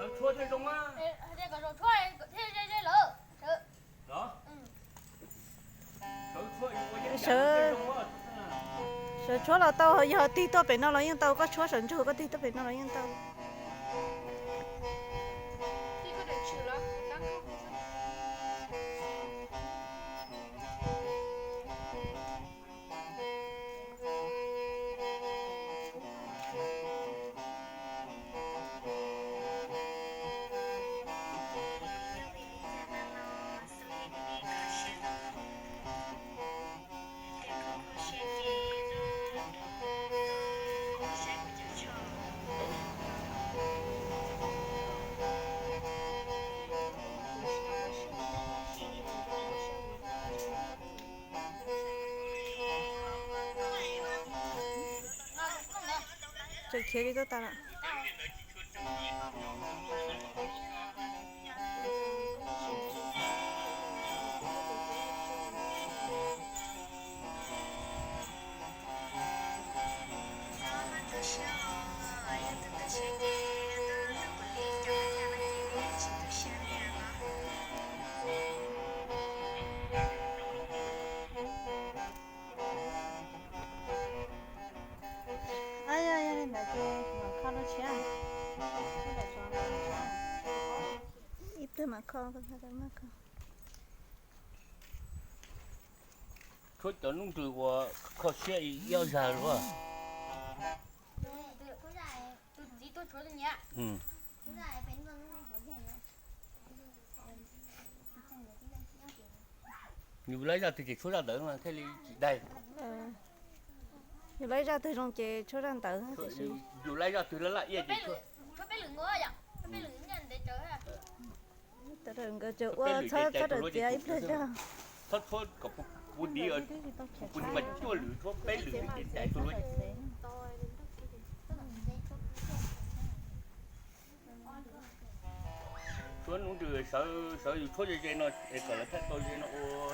Sawv, sawv tshuab los tau, yog tig tuaj pem no los yeej tau, koj tshuab sawv ntsug koj tig tuaj pem no los yeej tau. Tseem khiav li tuaj tas lawm. Yog li ntawd ces mam kho lub tshiab. Ib tug mam kho, kho. Tshuab cov nub nrws uas kho siab ib ob zag luaj. Yus laib zaj twg ces tshuab zaj ntawd thiaj li tsis daig. Yus laib zaj twg zoo ces tshuab zaj ntawd. Yus laib zaj twg laj laj iaj ces Nkawd tseem ua txhob txhob daws txiav ib pliag zog. Txhob tshuab kom puv div, puv div mas cuaj lwm, tshuab peb lwm ces dai tuaj luaj. Tshuab nub nrws sawv, sawv yus tshuab ze ze no es kom lawv thaij tau ze no ua.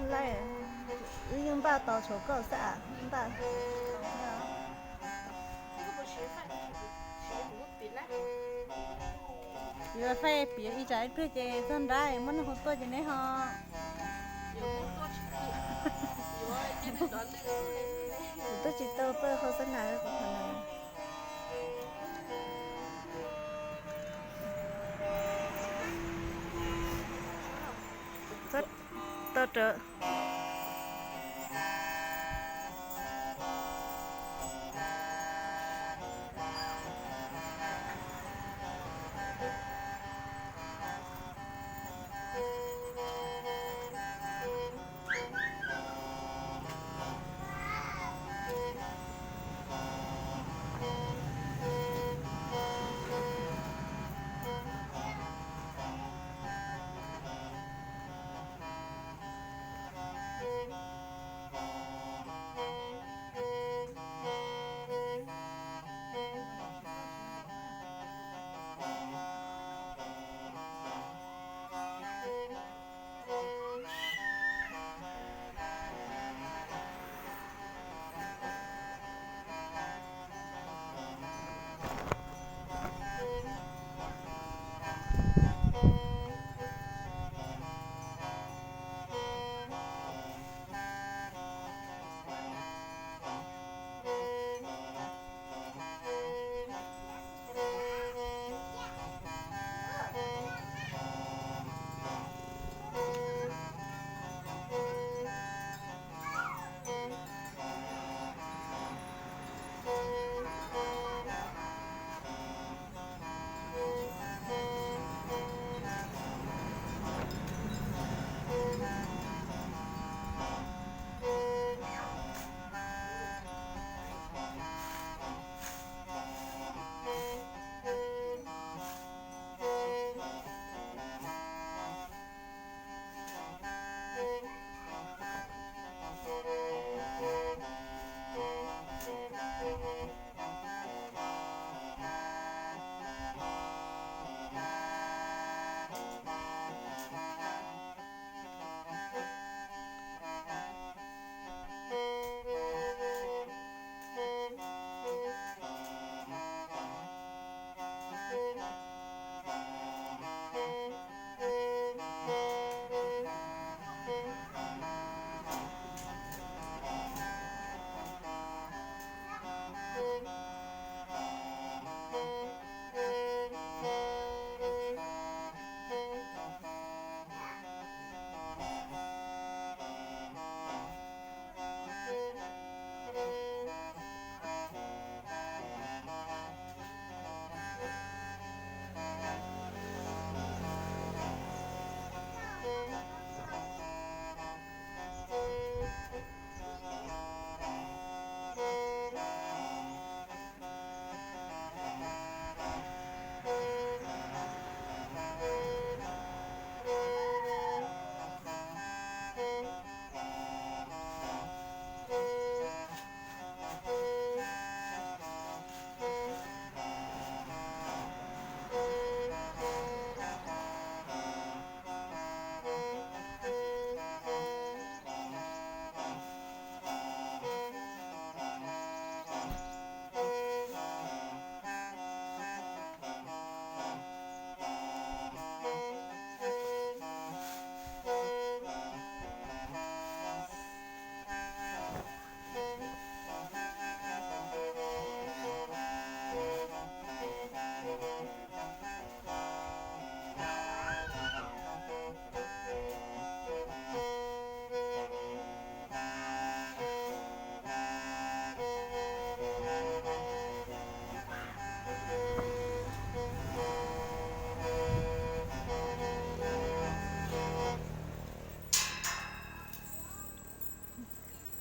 Laib, wb yeej npaj tos tshuav koj xwb, npaj. Yuav faij piav ib tsam ib pliag ces txog nrab muab nws hu tuaj ces neb ho. Kuv twb tsis tau pab qhov xab nas kuv qhov no. Txhob tau rawv.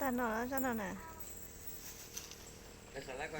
Zaj no, zaj no na.